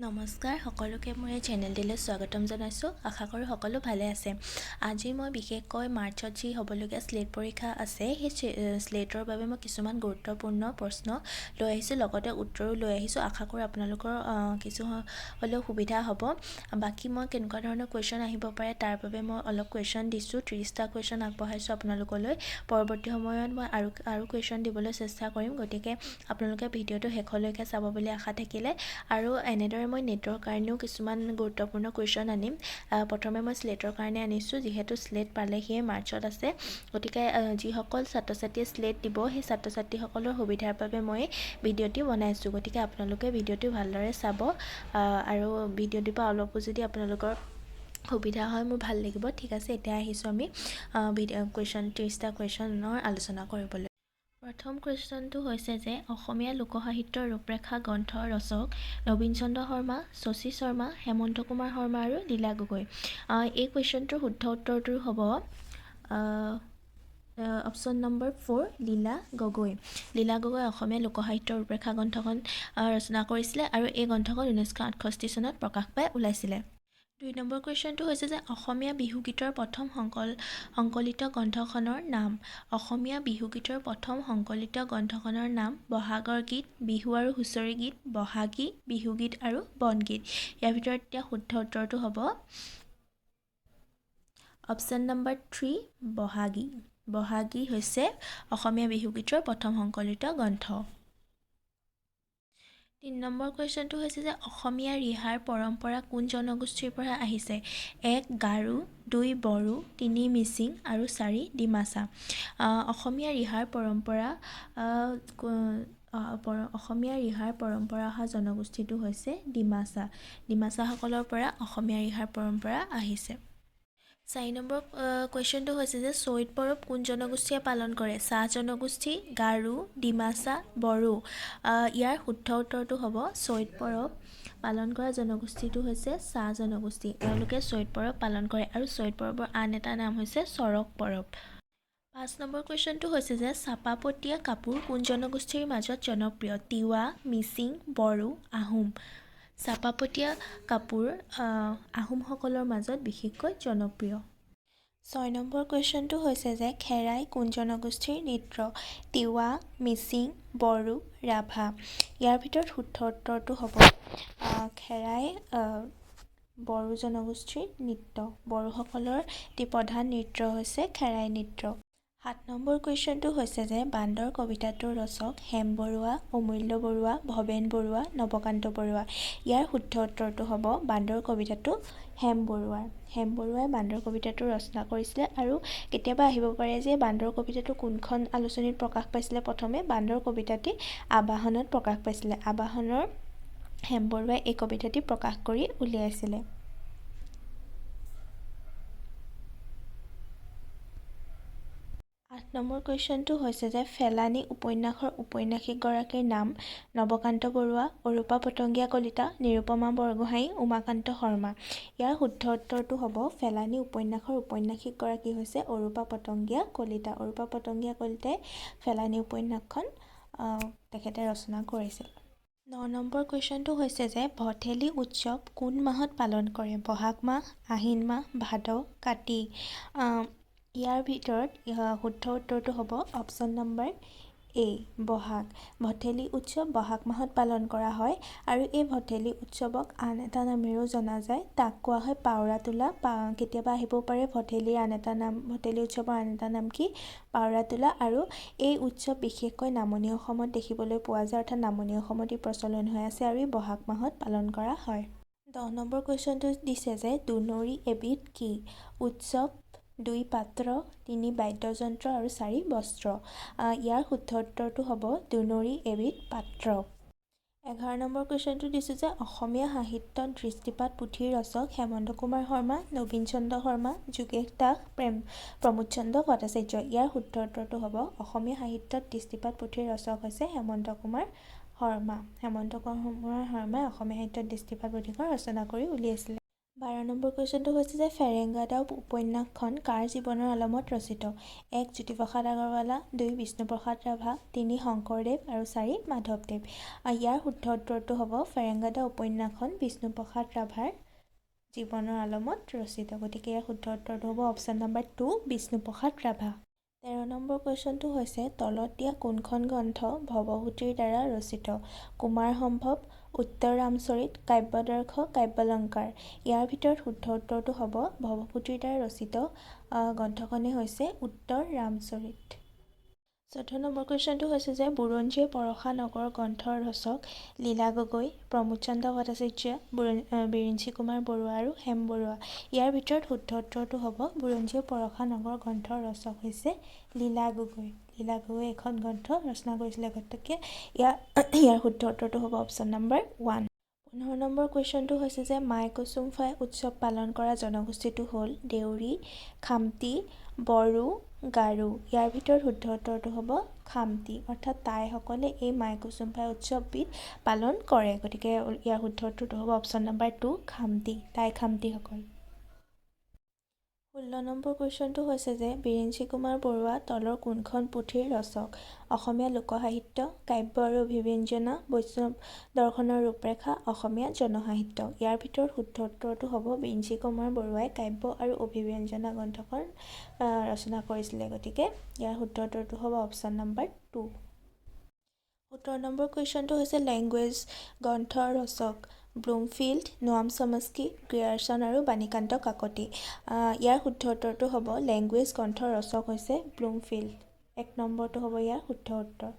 নমস্কাৰ সকলোকে মোৰ এই চেনেলটিলৈ স্বাগতম জনাইছোঁ। আশা কৰোঁ সকলো ভালে আছে। আজি মই বিশেষকৈ মাৰ্চত যি হ'বলগীয়া শ্লেট পৰীক্ষা আছে, সেই শ্লেটৰ বাবে মই কিছুমান গুৰুত্বপূৰ্ণ প্ৰশ্ন লৈ আহিছোঁ, লগতে উত্তৰো লৈ আহিছোঁ। আশা কৰোঁ আপোনালোকৰ কিছু হ'লেও সুবিধা হ'ব। বাকী মই কেনেকুৱা ধৰণৰ কুৱেশ্যন আহিব পাৰে তাৰ বাবে মই অলপ কুৱেশ্যন দিছোঁ, 30টা কুৱেশ্যন আগবঢ়াইছোঁ আপোনালোকলৈ। পৰৱৰ্তী সময়ত মই আৰু আৰু কুৱেশ্যন দিবলৈ চেষ্টা কৰিম, গতিকে আপোনালোকে ভিডিঅ'টো শেষলৈকে চাব বুলি আশা থাকিলে। আৰু এনেদৰে মই নেটৰ কাৰণেও কিছুমান গুৰুত্বপূৰ্ণ কুৱেশ্যন আনিম। প্ৰথমে মই শ্লেটৰ কাৰণে আনিছোঁ, যিহেতু শ্লেট পালেহিয়ে, মাৰ্চত আছে। গতিকে যিসকল ছাত্ৰ ছাত্ৰীয়ে শ্লেট দিব, সেই ছাত্ৰ ছাত্ৰীসকলৰ সুবিধাৰ বাবে মই ভিডিঅ'টি বনাইছোঁ। গতিকে আপোনালোকে ভিডিঅ'টো ভালদৰে চাব আৰু ভিডিঅ'টিৰ পৰা অলপো যদি আপোনালোকৰ সুবিধা হয়, মোৰ ভাল লাগিব। ঠিক আছে, এতিয়া আহিছোঁ আমি ভিডিঅ' কুৱেশ্যন 30টা কুৱেশ্যনৰ আলোচনা কৰিবলৈ। প্ৰথম কুৱেশ্যনটো হৈছে যে অসমীয়া লোকসাহিত্যৰ ৰূপৰেখা গ্ৰন্থৰ ৰচক নবীন চন্দ্ৰ শৰ্মা, শশী শৰ্মা, হেমন্ত কুমাৰ শৰ্মা আৰু লীলা গগৈ। এই কুৱেশ্যনটোৰ শুদ্ধ উত্তৰটো হ'ব অপশ্যন নম্বৰ 4, লীলা গগৈ। লীলা গগৈ অসমীয়া লোকসাহিত্যৰ ৰূপৰেখা গ্ৰন্থখন ৰচনা কৰিছিলে আৰু এই গ্ৰন্থখন 1968 চনত প্ৰকাশ পাই ওলাইছিলে। 2 নম্বৰ কুৱেশ্যনটো হৈছে যে অসমীয়া বিহুগীতৰ প্ৰথম সংকলিত গ্ৰন্থখনৰ নাম। অসমীয়া বিহুগীতৰ প্ৰথম সংকলিত গ্ৰন্থখনৰ নাম বহাগৰ গীত, বিহু আৰু হুঁচৰি গীত, বহাগী, বিহুগীত আৰু বনগীত। ইয়াৰ ভিতৰত এতিয়া শুদ্ধ উত্তৰটো হ'ব অপশ্যন নম্বৰ 3, বহাগী। বহাগী হৈছে অসমীয়া বিহুগীতৰ প্ৰথম সংকলিত গ্ৰন্থ। 3 নম্বৰ কুৱেশ্যনটো হৈছে যে অসমীয়া ৰিহাৰ পৰম্পৰা কোন জনগোষ্ঠীৰ পৰা আহিছে? 1 গাৰো, 2 বড়ো, 3 মিচিং আৰু 4 ডিমাচা। অসমীয়া ৰিহাৰ পৰম্পৰা অসমীয়া ৰিহাৰ পৰম্পৰা অহা জনগোষ্ঠীটো হৈছে ডিমাচা। ডিমাচাসকলৰ পৰা অসমীয়া ৰিহাৰ পৰম্পৰা আহিছে। 4 নম্বৰ কুৱেশ্যনটো হৈছে যে চৈত পৰৱ কোন জনগোষ্ঠীয়ে পালন কৰে? চাহ জনগোষ্ঠী, গাৰো, ডিমাচা, বড়ো। ইয়াৰ শুদ্ধ উত্তৰটো হ'ব চৈত পৰৱ পালন কৰা জনগোষ্ঠীটো হৈছে চাহ জনগোষ্ঠী। এওঁলোকে চৈত পৰৱ পালন কৰে আৰু চৈত পৰৱৰ আন এটা নাম হৈছে চৰক পৰৱ। 5 নম্বৰ কুৱেশ্যনটো হৈছে যে চাপাপতীয়া কাপোৰ কোন জনগোষ্ঠীৰ মাজত জনপ্ৰিয়? তিৱা, মিচিং, বড়ো, আহোম। চাপাপতীয়া কাপোৰ আহোমসকলৰ মাজত বিশেষকৈ জনপ্ৰিয়। 6 নম্বৰ কুৱেশ্যনটো হৈছে যে খেৰাই কোন জনগোষ্ঠীৰ নৃত্য? তিৱা, মিচিং, বড়ো, ৰাভা। ইয়াৰ ভিতৰত শুদ্ধ উত্তৰটো হ'ব খেৰাই বড়ো জনগোষ্ঠীৰ নৃত্য। বড়োসকলৰ এটি প্ৰধান নৃত্য হৈছে খেৰাই নৃত্য। 7 নম্বৰ কুৱেশ্যনটো হৈছে যে বান্দৰ কবিতাটোৰ ৰচক হেম বৰুৱা, অমূল্য বৰুৱা, ভৱেন বৰুৱা, নৱকান্ত বৰুৱা। ইয়াৰ শুদ্ধ উত্তৰটো হ'ব বান্দৰ কবিতাটো হেম বৰুৱাৰ। হেম বৰুৱাই বান্দৰ কবিতাটো ৰচনা কৰিছিলে। আৰু কেতিয়াবা আহিব পাৰে যে বান্দৰ কবিতাটো কোনখন আলোচনীত প্ৰকাশ পাইছিলে? প্ৰথমে বান্দৰ কবিতাটি আবাহনত প্ৰকাশ পাইছিলে। আবাহনৰ হেম বৰুৱাই এই কবিতাটি প্ৰকাশ কৰি উলিয়াইছিলে। 8 নম্বৰ কুৱেশ্যনটো হৈছে যে ফেলানী উপন্যাসৰ ঔপন্যাসিকগৰাকীৰ নাম নৱকান্ত বৰুৱা, অৰূপা পতংগীয়া কলিতা, নিৰুপমা বৰগোহাঁই, উমাকান্ত শৰ্মা। ইয়াৰ শুদ্ধ উত্তৰটো হ'ব ফেলানী উপন্যাসৰ ঔপন্যাসিকগৰাকী হৈছে অৰূপা পতংগীয়া কলিতা। অৰূপা পতংগীয়া কলিতাই ফেলানী উপন্যাসখন তেখেতে ৰচনা কৰিছিল। 9 নম্বৰ কুৱেশ্যনটো হৈছে যে ভঠেলি উৎসৱ কোন মাহত পালন কৰে? বহাগ মাহ, আহিন মাহ, ভাদ, কাতি। ইয়াৰ ভিতৰত শুদ্ধ উত্তৰটো হ'ব অপশ্যন নম্বৰ এ, বহাগ। ভঠেলি উৎসৱ বহাগ মাহত পালন কৰা হয় আৰু এই ভঠেলি উৎসৱক আন এটা নামেৰেও জনা যায়, তাক কোৱা হয় পাওৰা তোলা। কেতিয়াবা আহিবও পাৰে ভঠেলিৰ আন এটা নাম, ভঠেলি উৎসৱৰ আন এটা নাম কি? পাওৰা তোলা। আৰু এই উৎসৱ বিশেষকৈ নামনি অসমত দেখিবলৈ পোৱা যায়, অৰ্থাৎ নামনি অসমত ই প্ৰচলন হৈ আছে আৰু ই বহাগ মাহত পালন কৰা হয়। 10 নম্বৰ কুৱেশ্যনটো দিছে যে দুনৰি এবিধ কি? উৎসৱ, 2 পাত্ৰ, 3 বাদ্যযন্ত্ৰ আৰু 4 বস্ত্ৰ। ইয়াৰ শুদ্ধ উত্তৰটো হ'ব দুনৰি এবিধ পাত্ৰ। 11 নম্বৰ কুৱেশ্যনটো দিছোঁ যে অসমীয়া সাহিত্যত দৃষ্টিপাত পুথিৰ ৰচক হেমন্ত কুমাৰ শৰ্মা, নবীন চন্দ্ৰ শৰ্মা, যোগেশ দাস, প্ৰমোদ চন্দ্ৰ ভট্টাচাৰ্য। ইয়াৰ শুদ্ধ উত্তৰটো হ'ব অসমীয়া সাহিত্যত দৃষ্টিপাত পুথিৰ ৰচক হৈছে হেমন্ত কুমাৰ শৰ্মা। হেমন্ত কুমাৰ শৰ্মাই অসমীয়া সাহিত্যত দৃষ্টিপাত পুথিখন ৰচনা কৰি উলিয়াইছিলে। 12 নম্বৰ কুৱেশ্যনটো হৈছে যে ফেৰেংগাদাও উপন্যাসখন কাৰ জীৱনৰ আলমত ৰচিত? 1 জ্যোতিপ্ৰসাদ আগৰৱালা, 2 বিষ্ণুপ্ৰসাদ ৰাভা, 3 শংকৰদেৱ আৰু 4 মাধৱদেৱ। ইয়াৰ শুদ্ধ উত্তৰটো হ'ব ফেৰেংগাদাও উপন্যাসখন বিষ্ণুপ্ৰসাদ ৰাভাৰ জীৱনৰ আলমত ৰচিত। গতিকে ইয়াৰ শুদ্ধ উত্তৰটো হ'ব option number 2, Bishnuprasad Rabha. 13 number কুৱেশ্যনটো হৈছে তলত দিয়া কোনখন গ্ৰন্থ ভৱভূতিৰ দ্বাৰা ৰচিত? কুমাৰ সম্ভৱ, উত্তৰ ৰামচৰিত, কাব্যদৰ্শ, কাব্যালংকাৰ। ইয়াৰ ভিতৰত শুদ্ধ উত্তৰটো হ'ব ভৱভূতিৰ দ্বাৰা ৰচিত গ্ৰন্থখনেই হৈছে উত্তৰ ৰামচৰিত। 14 নম্বৰ কুৱেশ্যনটো হৈছে যে বুৰঞ্জীয়ে পৰশা নগৰ গ্ৰন্থৰ ৰচক লীলা গগৈ, প্ৰমোদ চন্দ্ৰ ভট্টাচাৰ্য, বিৰিঞ্চি কুমাৰ বৰুৱা আৰু হেম বৰুৱা। ইয়াৰ ভিতৰত শুদ্ধ উত্তৰটো হ'ব বুৰঞ্জীয়ে পৰশা নগৰ গ্ৰন্থৰ ৰচক হৈছে লীলা গগৈ। লীলা গগৈ এখন গ্ৰন্থ ৰচনা কৰিছিলে, গতিকে ইয়াৰ শুদ্ধ উত্তৰটো হ'ব অপশ্যন নম্বৰ 1। 15 নম্বৰ কুৱেশ্যনটো হৈছে যে মাই কুচুমফাই উৎসৱ পালন কৰা জনগোষ্ঠীটো হ'ল দেউৰী, খামতি, বড়ো, গাৰো। ইয়াৰ ভিতৰত শুদ্ধ উত্তৰটো হ'ব খামতি, অৰ্থাৎ টাইসকলে এই মাই কুচুমফাই উৎসৱবিধ পালন কৰে। গতিকে ইয়াৰ শুদ্ধ উত্তৰটো হ'ব অপশ্যন নম্বৰ 2, খামতি, টাই খামতিসকল। 16 নম্বৰ কুৱেশ্যনটো হৈছে যে বিৰিঞ্চি কুমাৰ বৰুৱা তলৰ কোনখন পুথিৰ ৰচক? অসমীয়া লোকসাহিত্য, কাব্য আৰু অভিব্যঞ্জনা, বৈষ্ণৱ দৰ্শনৰ ৰূপৰেখা, অসমীয়া জনসাহিত্য। ইয়াৰ ভিতৰত শুদ্ধ উত্তৰটো হ'ব বিৰিঞ্চি কুমাৰ বৰুৱাই কাব্য আৰু অভিব্যঞ্জনা গ্ৰন্থখন ৰচনা কৰিছিলে। গতিকে ইয়াৰ শুদ্ধ উত্তৰটো হ'ব অপশ্যন নম্বৰ 2। 17 নম্বৰ কুৱেশ্যনটো হৈছে লেংগুৱেজ গ্ৰন্থৰ ৰচক ব্লুমফিল্ড, নোৱাম চমস্কি, গ্ৰিয়াৰছন আৰু বাণীকান্ত কাকতি। ইয়াৰ শুদ্ধ উত্তৰটো হ'ব লেংগুৱেজ গ্ৰন্থৰ ৰচক হৈছে ব্লুমফিল্ড। 1 নম্বৰটো হ'ব ইয়াৰ শুদ্ধ উত্তৰ।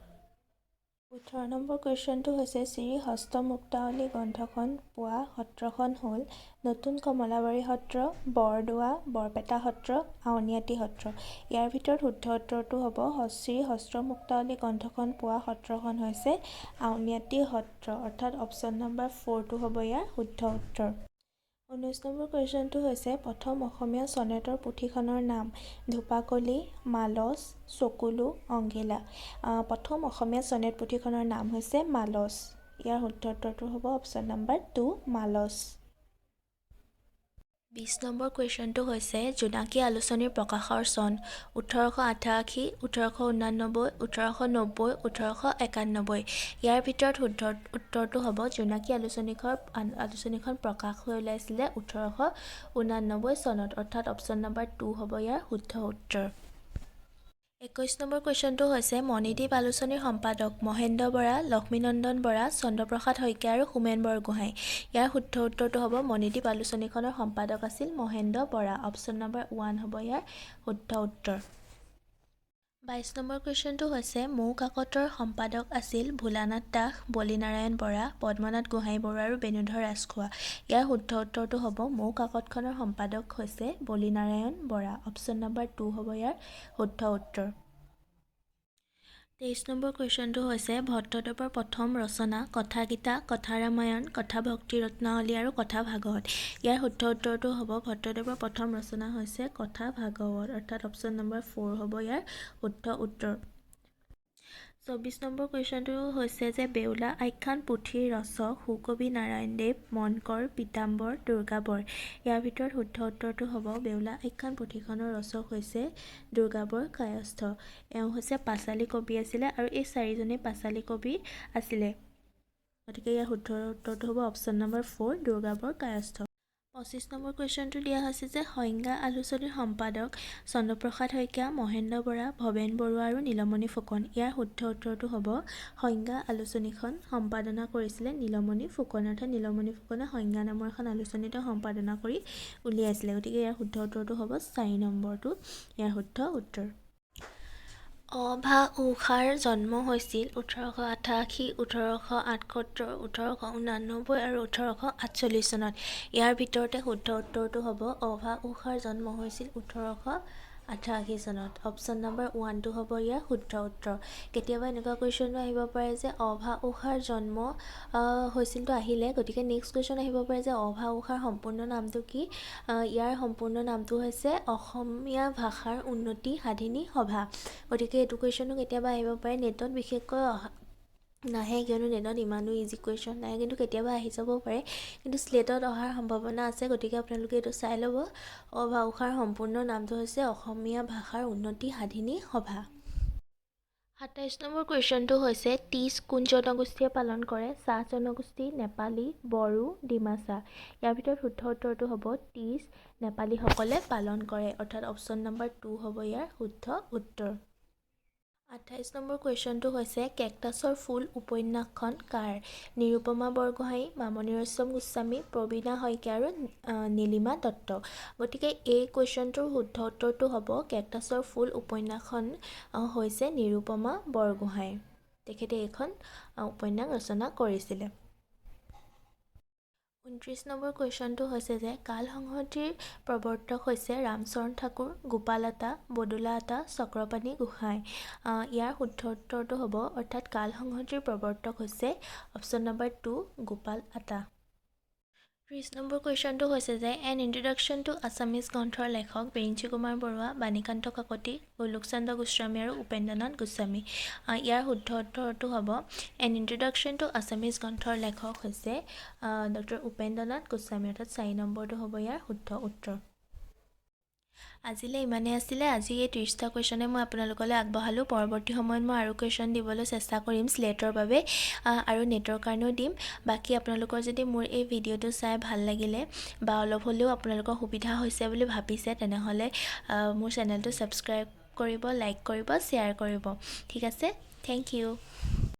18 নম্বৰ কুৱেশ্যনটো হৈছে শ্ৰী হস্তমুক্তাৱলী গ্ৰন্থখন পোৱা সত্ৰখন হ'ল নতুন কমলাবাৰী সত্ৰ, বৰদোৱা, বৰপেটা সত্ৰ, আউনীআটী সত্ৰ। ইয়াৰ ভিতৰত শুদ্ধ উত্তৰটো হ'ব শ্ৰী হস্তমুক্তাৱলী গ্ৰন্থখন পোৱা সত্ৰখন হৈছে আউনীআটী সত্ৰ, অৰ্থাৎ অপশ্যন নম্বৰ 4টো হ'ব ইয়াৰ শুদ্ধ উত্তৰ। 19 নম্বৰ কুৱেশ্যনটো হৈছে প্ৰথম অসমীয়া চনেটৰ পুথিখনৰ নাম? ধোপাকলি, মালচ, চকুলো, অংগিলা। প্ৰথম অসমীয়া চনেট পুথিখনৰ নাম হৈছে মালচ। ইয়াৰ শুদ্ধ উত্তৰটো হ'ব অপশ্যন নম্বৰ 2, মালচ। 20 নম্বৰ কুৱেশ্যনটো হৈছে জোনাকী আলোচনীৰ প্ৰকাশৰ চন? 1888, 1889, 1890, 1891। ইয়াৰ ভিতৰত শুদ্ধ উত্তৰটো হ'ব জোনাকী আলোচনীখন প্ৰকাশ হৈ ওলাইছিলে 1889 চনত, অৰ্থাৎ অপশ্যন নম্বৰ 2 হ'ব ইয়াৰ শুদ্ধ উত্তৰ। 21 নম্বৰ কুৱেশ্যনটো হৈছে মণিদ্বীপ আলোচনীৰ সম্পাদক মহেন্দ্ৰ বৰা, লক্ষ্মীনন্দন বৰা, চন্দ্ৰপ্ৰসাদ শইকীয়া আৰু হোমেন বৰগোহাঁই। ইয়াৰ শুদ্ধ উত্তৰটো হ'ব মণিদ্বীপ আলোচনীখনৰ সম্পাদক আছিল মহেন্দ্ৰ বৰা। অপশ্যন নম্বৰ 1 হ'ব ইয়াৰ শুদ্ধ উত্তৰ। 22 নম্বৰ কুৱেশ্যনটো হৈছে মৌ কাকতৰ সম্পাদক আছিল ভোলানাথ দাস, বলিনাৰায়ণ বৰা, পদ্মনাথ গোহাঁই বৰুৱা আৰু বেণুধৰ ৰাজখোৱা। ইয়াৰ শুদ্ধ উত্তৰটো হ'ব মৌ কাকতখনৰ সম্পাদক হৈছে বলিনাৰায়ণ বৰা। অপশ্যন নম্বৰ 2 হ'ব ইয়াৰ শুদ্ধ উত্তৰ। 23 নম্বৰ কুৱেশ্যনটো হৈছে ভট্টদেৱৰ প্ৰথম ৰচনা কথাগীতা, কথা ৰামায়ণ, কথা ভক্তি ৰত্নাৱলী আৰু কথা ভাগৱত। ইয়াৰ শুদ্ধ উত্তৰটো হ'ব ভট্টদেৱৰ প্ৰথম ৰচনা হৈছে কথা ভাগৱত, অৰ্থাৎ অপশ্যন নম্বৰ 4 হ'ব ইয়াৰ শুদ্ধ উত্তৰ। 24 নম্বৰ কুৱেশ্যনটো হৈছে যে বেউলা আখ্যান পুথিৰ ৰচক সুকবি নাৰায়ণদেৱ, মনকৰ, পীতাম্বৰ, দুৰ্গাবৰ। ইয়াৰ ভিতৰত শুদ্ধ উত্তৰটো হ'ব বেউলা আখ্যান পুথিখনৰ ৰচক হৈছে দুৰ্গাবৰ কায়স্থ। এওঁ হৈছে পাঁচালী কবি আছিলে আৰু এই চাৰিজনেই পাঁচালী কবি আছিলে। গতিকে ইয়াৰ শুদ্ধ উত্তৰটো হ'ব অপশ্যন নম্বৰ 4, দুৰ্গাবৰ কায়স্থ। 25 নম্বৰ কুৱেশ্যনটো দিয়া হৈছে যে সংজ্ঞা আলোচনীৰ সম্পাদক চন্দ্ৰপ্ৰসাদ শইকীয়া, মহেন্দ্ৰ বৰা, ভৱেন বৰুৱা আৰু নীলমণি ফুকন। ইয়াৰ শুদ্ধ উত্তৰটো হ'ব সংজ্ঞা আলোচনীখন সম্পাদনা কৰিছিলে নীলমণি ফুকন, অৰ্থাৎ নীলমণি ফুকনে সংজ্ঞা নামৰ এখন আলোচনী তেওঁ সম্পাদনা কৰি উলিয়াইছিলে। গতিকে ইয়াৰ শুদ্ধ উত্তৰটো হ'ব 4 নম্বৰটো ইয়াৰ শুদ্ধ উত্তৰ। অ ভা ঊষাৰ জন্ম হৈছিল 1888, 1878, 1889 আৰু 1848 চনত। ইয়াৰ ভিতৰতে শুদ্ধ উত্তৰটো হ'ব অ ভা ঊষাৰ জন্ম হৈছিল 1888 চনত। অপশ্যন নম্বৰ 1টো হ'ব ইয়াৰ শুদ্ধ উত্তৰ। কেতিয়াবা এনেকুৱা কুৱেশ্যনো আহিব পাৰে যে অ ভা ঊষাৰ জন্ম হৈছিলতো আহিলে, গতিকে নেক্সট কুৱেশ্যন আহিব পাৰে যে অ ভা ঊষাৰ সম্পূৰ্ণ নামটো কি? ইয়াৰ সম্পূৰ্ণ নামটো হৈছে অসমীয়া ভাষাৰ উন্নতি সাধিনী সভা। গতিকে এইটো কুৱেশ্যনো কেতিয়াবা আহিব পাৰে। নেটত বিশেষকৈ অহা নাহে, কিয়নো নেটত ইমানো ইজি কুৱেশ্যন নাহে, কিন্তু কেতিয়াবা আহি যাব পাৰে। কিন্তু শ্লেটত অহাৰ সম্ভাৱনা আছে, গতিকে আপোনালোকে এইটো চাই ল'ব। অভাউষাৰ সম্পূৰ্ণ নামটো হৈছে অসমীয়া ভাষাৰ উন্নতি সাধিনী সভা। 27 নম্বৰ কুৱেশ্যনটো হৈছে তীজ কোন জনগোষ্ঠীয়ে পালন কৰে? চাহ জনগোষ্ঠী, নেপালী, বড়ো, ডিমাচা। ইয়াৰ ভিতৰত শুদ্ধ উত্তৰটো হ'ব তীজ নেপালীসকলে পালন কৰে, অৰ্থাৎ অপশ্যন নম্বৰ 2 হ'ব ইয়াৰ শুদ্ধ উত্তৰ। 28 নম্বৰ কুৱেশ্যনটো হৈছে কেকটাছৰ ফুল উপন্যাসখন কাৰ? নিৰুপমা বৰগোহাঁই, মামণি ৰয়ছম গোস্বামী, প্ৰবীণা শইকীয়া আৰু নীলিমা দত্ত। গতিকে এই কুৱেশ্যনটোৰ শুদ্ধ উত্তৰটো হ'ব কেকটাছৰ ফুল উপন্যাসখন হৈছে নিৰুপমা বৰগোহাঁই, তেখেতে এইখন উপন্যাস ৰচনা কৰিছিলে। 29 নম্বৰ কুৱেশ্যনটো হৈছে যে কাল সংহতিৰ প্ৰৱৰ্তক হৈছে ৰামচৰণ ঠাকুৰ, গোপাল আতা, বদুলা আতা, চক্ৰপাণি গোহাঁই। ইয়াৰ শুদ্ধ উত্তৰটো হ'ব, অৰ্থাৎ কাল সংহতিৰ প্ৰৱৰ্তক হৈছে অপশ্যন নম্বৰ 2, গোপাল আতা। 30 নম্বৰ কুৱেশ্যনটো হৈছে যে এন ইণ্ট্ৰডাকশ্যন টু আছামিজ গ্ৰন্থৰ লেখক বিৰিঞ্চি কুমাৰ বৰুৱা, বাণীকান্ত কাকতি, গোলোকচন্দ্ৰ গোস্বামী আৰু উপেন্দ্ৰনাথ গোস্বামী। ইয়াৰ শুদ্ধ উত্তৰটো হ'ব এন ইণ্ট্ৰডাকশ্যন টু আছামিজ গ্ৰন্থৰ লেখক হৈছে ডক্টৰ উপেন্দ্ৰনাথ গোস্বামী, অৰ্থাৎ 4 নম্বৰটো হ'ব ইয়াৰ শুদ্ধ উত্তৰ। আজিলৈ ইমানেই আছিলে। আজি এই 30টা কুৱেশ্যনে মই আপোনালোকলৈ আগবঢ়ালোঁ। পৰৱৰ্তী সময়ত মই আৰু কুৱেশ্যন দিবলৈ চেষ্টা কৰিম শ্লেটৰ বাবে আৰু নেটৰ কাৰণেও দিম। বাকী আপোনালোকৰ যদি মোৰ এই ভিডিঅ'টো চাই ভাল লাগিলে বা অলপ হ'লেও আপোনালোকৰ সুবিধা হৈছে বুলি ভাবিছে, তেনেহ'লে মোৰ চেনেলটো ছাবস্ক্ৰাইব কৰিব, লাইক কৰিব, শ্বেয়াৰ কৰিব। ঠিক আছে, thank U.